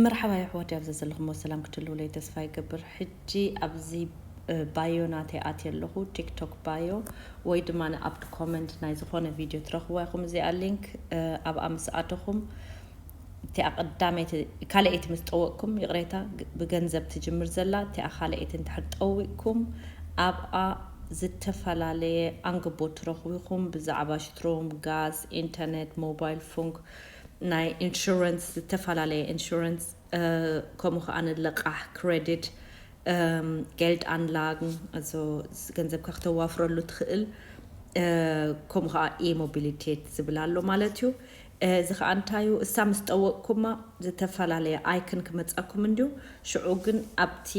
መርሓባ የሕዋት፣ ኣብዚ ዘለኹም ሰላም ክትህልውለይ ተስፋ ይገብር። ሕጂ ኣብዚ ባዮ ናተይ ኣትየ ኣለኹ፣ ቲክቶክ ባዮ፣ ወይ ድማ ኣብቲ ኮመንት ናይ ዝኾነ ቪድዮ ትረኽብዋ ኢኹም። እዚኣ ሊንክ ኣብኣ ምስ ኣተኹም እቲኣ ቀዳመይቲ፣ ካልኣይቲ ምስ ጠወቅኩም፣ ይቕሬታ፣ ብገንዘብ ትጅምር ዘላ፣ እቲኣ ካልኣይቲ እንድሕር ጠዊቅኩም ኣብኣ ዝተፈላለየ ኣንግቦ ትረኽቡ ኢኹም። ብዛዕባ ሽትሮም፣ ጋዝ፣ ኢንተርኔት፣ ሞባይል ፎንክ፣ ናይ ኢንሹረንስ፣ ዝተፈላለየ ኢንሹረንስ፣ ከምኡ ከዓ ንለቃሕ፣ ክሬዲት፣ ጌልድ ኣንላግ፣ ገንዘብካ ክተዋፍረሉ ትኽእል፣ ከምኡ ከዓ ኢሞቢሊቴት ዝብል ኣሎ ማለት እዩ። እዚ ከዓ እንታይ እዩ? እሳ ምስ ጠወቅኩማ ዝተፈላለየ ኣይክን ክመፃኩም እንድዩ። ሽዑ ግን ኣብቲ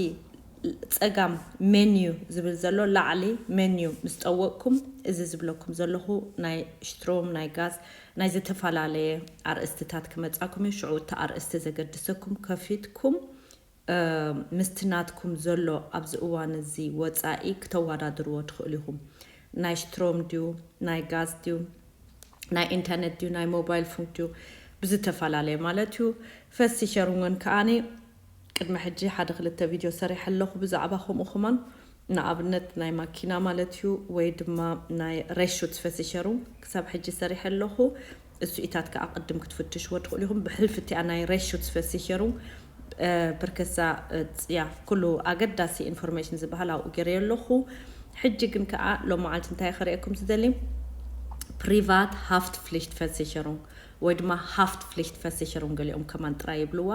ፀጋም ሜንዩ ዝብል ዘሎ ላዕሊ ሜንዩ ምስ ጠወቅኩም፣ እዚ ዝብለኩም ዘለኹ ናይ ሽትሮም፣ ናይ ጋዝ፣ ናይ ዝተፈላለየ ኣርእስትታት ክመፃኩም እዩ። ሽዑ እቲ ኣርእስቲ ዘገድሰኩም ከፊትኩም ምስቲ ናትኩም ዘሎ ኣብዚ እዋን እዚ ወፃኢ ክተወዳድርዎ ትኽእሉ ኢኹም። ናይ ሽትሮም ድዩ፣ ናይ ጋዝ ድዩ፣ ናይ ኢንተርኔት ድዩ፣ ናይ ሞባይል ፎን ድዩ፣ ብዝተፈላለየ ማለት እዩ። ፈሲሸሩን ከዓኒ ቅድሚ ሕጂ ሓደ ክልተ ቪድዮ ሰሪሐ ኣለኹ ብዛዕባ ከምኡ ከማን። ንኣብነት ናይ ማኪና ማለት እዩ፣ ወይ ድማ ናይ ሬሹት ፈሲሸሩን ክሳብ ሕጂ ሰሪሐ ኣለኹ። እሱኢታት ከዓ ቅድም ክትፍትሽዎ ትኽእሉ ኢኹም። ብሕልፊ እቲኣ ናይ ሬሹት ፈሲሸሩን ብርከሳ ያ ኩሉ ኣገዳሲ ኢንፎርሜሽን ዝበሃል ኣብኡ ገይረዮ ኣለኹ። ሕጂ ግን ከዓ ሎም መዓልቲ እንታይ ከርእየኩም ዝደሊ፣ ፕሪቫት ሃፍትፍሊሽት ፈሲሸሩን ወይ ድማ ሃፍትፍሊሽት ፈሲሸሩን ገሊኦም ከማን ጥራይ ይብልዋ።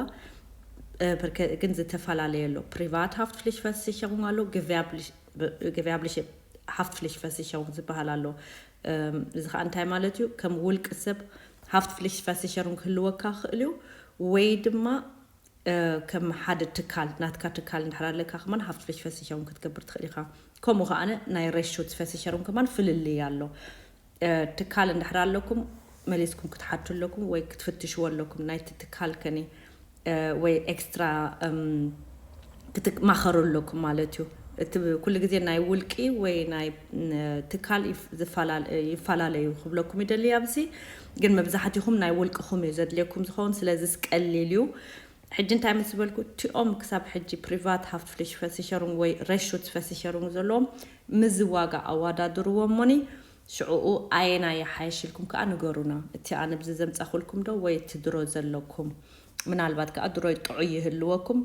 ግን ዝተፈላለየ ኣሎ። ፕሪቫት ሃፍትፍሊሽት ፈሲሸሩን ኣሎ፣ ገቪያብሊሽ ሃፍትፍሊሽት ፈሲሸሩን ዝበሃል ኣሎ። እዚ ከዓ እንታይ ማለት እዩ? ከም ውልቂ ሰብ ሃፍትፍሊሽት ፈሲሸሩን ክህልወካ ክኽእል እዩ፣ ወይ ድማ ከም ሓደ ትካል፣ ናትካ ትካል እንድሕር ኣለካ ከማን ሃፍትፍሊሽት ፈሲሸሩን ክትገብር ትኽእል ኢኻ። ከምኡ ከዓነ ናይ ሬሹት ፈሲሸሩን ከማን ፍልልይ ኣሎ። ትካል እንድሕር ኣለኩም መሊስኩም ክትሓቱ ኣለኩም ወይ ክትፍትሽዎ ኣለኩም፣ ናይቲ ትካል ከኒ ወይ ኤክስትራ ክትማኸሩ ኣለኩም ማለት እዩ። እቲ ኩሉ ግዜ ናይ ውልቂ ወይ ናይ ትካል ይፈላለዩ ክብለኩም ይደሊ። ኣብዚ ግን መብዛሕትኹም ናይ ውልቅኹም እዩ ዘድልየኩም ዝኸውን፣ ስለዚ ቀሊል እዩ። ሕጂ እንታይ ምስ ዝበልኩ፣ እቲኦም ክሳብ ሕጂ ፕሪቫት ሃፍትፍሊሽት ፈሲሸሩን ወይ ሬሹት ፈሲሸሩን ዘለዎም ምዚ ዋጋ ኣወዳድርዎ እሞኒ፣ ሽዕኡ ኣየና ይሓይሽ ኢልኩም ከዓ ንገሩና። እቲ ኣነ ብዚ ዘምፃኹልኩም ዶ ወይ እቲ ድሮ ዘለኩም? ምናልባት ከዓ ድሮ ጥዑይ ይህልወኩም።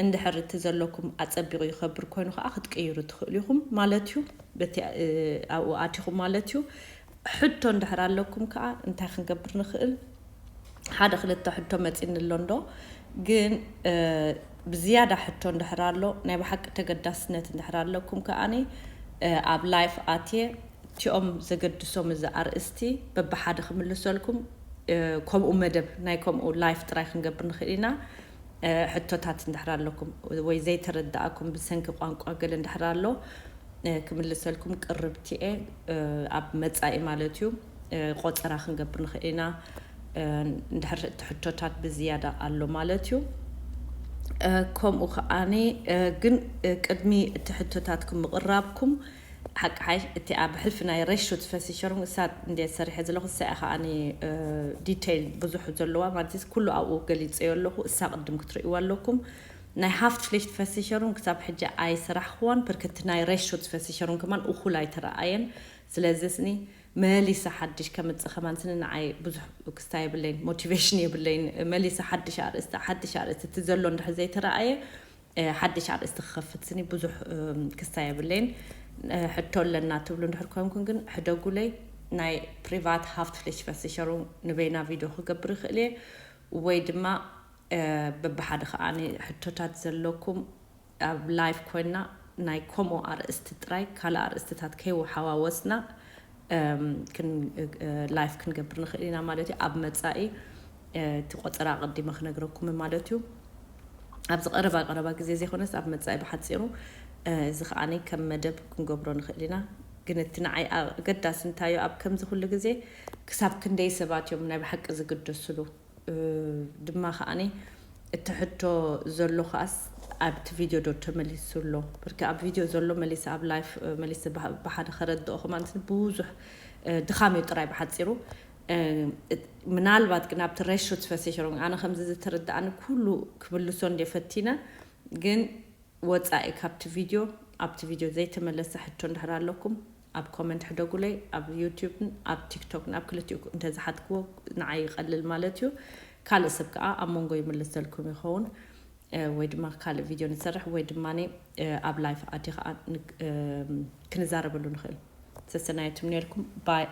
እንድሕር እቲ ዘለኩም ኣፀቢቑ ይኸብር ኮይኑ ከዓ ክትቅይሩ ትኽእሉ ኢኹም ማለት እዩ። በቲ ኣብኡ ኣቲኹም ማለት እዩ። ሕቶ እንድሕር ኣለኩም ከዓ እንታይ ክንገብር ንኽእል? ሓደ ክልተ ሕቶ መፂኒ ኣሎ እንዶ፣ ግን ብዝያዳ ሕቶ እንድሕር ኣሎ፣ ናይ ብሓቂ ተገዳስነት እንድሕር ኣለኩም ከዓኒ ኣብ ላይፍ ኣትየ እቲኦም ዘገድሶም እዚ ኣርእስቲ በብሓደ ክምልሰልኩም፣ ከምኡ መደብ ናይ ከምኡ ላይፍ ጥራይ ክንገብር ንኽእል ኢና። ሕቶታት እንድሕር ኣለኩም ወይ ዘይተረዳእኩም ብሰንኪ ቋንቋ ገለ እንድሕር ኣሎ ክምልሰልኩም ቅርብቲ እየ። ኣብ መጻኢ ማለት እዩ ቆጸራ ክንገብር ንኽእል ኢና። እንድሕር እቲ ሕቶታት ብዝያዳ ኣሎ ማለት እዩ። ከምኡ ከዓኒ ግን ቅድሚ እቲ ሕቶታትኩም ምቕራብኩም ሓቂ ሓይሽ እቲ ኣብ ሕልፊ ናይ ሬሾ ዝፈሲ ሸሩን እሳ እንደ ሰሪሐ ዘለኹ እሳ እያ ከዓኒ ዲቴይል ብዙሕ ዘለዋ ማለት ኩሉ ኣብኡ ገሊፀዮ ኣለኹ። እሳ ቅድም ክትርእይዋ ኣለኩም። ናይ ሃፍት ፍሌሽ ትፈሲ ሸሩን ክሳብ ሕጂ ኣይሰራሕኽዋን ብርክቲ ናይ ሬሾ ዝፈሲ ሸሩን ከማን እኹል ኣይተረኣየን። ስለዚ ስኒ መሊሰ ሓድሽ ከምፅእ ከማን ስኒ ንዓይ ብዙሕ ክስታ የብለይን፣ ሞቲቬሽን የብለይን። መሊሰ ሓድሽ ኣርእስቲ ሓድሽ ኣርእስቲ እቲ ዘሎ እንድሕር ዘይተረኣየ ሓድሽ ኣርእስቲ ክኸፍት ስኒ ብዙሕ ክስታ የብለይን። ሕቶ ኣለና ትብሉ እንድሕር ኮንኩም ግን ሕደጉለይ። ናይ ፕሪቫት ሃፍት ፍሌሽ ፈሲ ሸሩን ንበይና ቪድዮ ክገብር ይኽእል እየ ወይ ድማ በብሓደ ከዓ ሕቶታት ዘለኩም ኣብ ላይፍ ኮይና ናይ ከምኡ ኣርእስቲ ጥራይ ካልእ ኣርእስትታት ከይወሓዋወስና ላይፍ ክንገብር ንኽእል ኢና ማለት እዩ። ኣብ መፃኢ እቲ ቆፀራ ኣቐዲመ ክነግረኩም ማለት እዩ። ኣብዚ ቀረባ ቀረባ ግዜ ዘይኮነስ ኣብ መፃኢ ብሓፂሩ እዚ ከዓኒ ከም መደብ ክንገብሮ ንኽእል ኢና። ግን እቲ ንዓይ ኣገዳሲ እንታዩ ኣብ ከምዚ ኩሉ ግዜ ክሳብ ክንደይ ሰባት እዮም ናይ ብሓቂ ዝግደስሉ ድማ ከዓኒ እቲ ሕቶ ዘሎ ከዓስ ኣብቲ ቪድዮ ዶ ተመሊሱ ኣሎ? ብርኪ ኣብ ቪድዮ ዘሎ መሊሰ ኣብ ላይፍ መሊሰ ብሓደ ከረድኦ ከማን ብዙሕ ድኻም እዩ ጥራይ ብሓፂሩ። ምናልባት ግን ኣብቲ ሬሾ ትፈሲሕሮም ኣነ ከምዚ ዝተረዳእኒ ኩሉ ክምልሶ እንደ ፈቲነ ግን ወፃኢ ካብቲ ቪድዮ ኣብቲ ቪድዮ ዘይተመለሰ ሕቶ እንድሕር ኣለኩም ኣብ ኮመንት ሕደጉለይ። ኣብ ዩቲዩብን ኣብ ቲክቶክን ኣብ ክልቲኡ እንተዝሓትክዎ ንዓይ ይቐልል ማለት እዩ። ካልእ ሰብ ከዓ ኣብ መንጎ ይምልሰልኩም ይኸውን። ወይ ድማ ካልእ ቪድዮ ንሰርሕ ወይ ድማ ኣብ ላይፍ ኣዲ ከዓ ክንዛረበሉ ንኽእል። ሰሰናየትም ነርኩም ባይ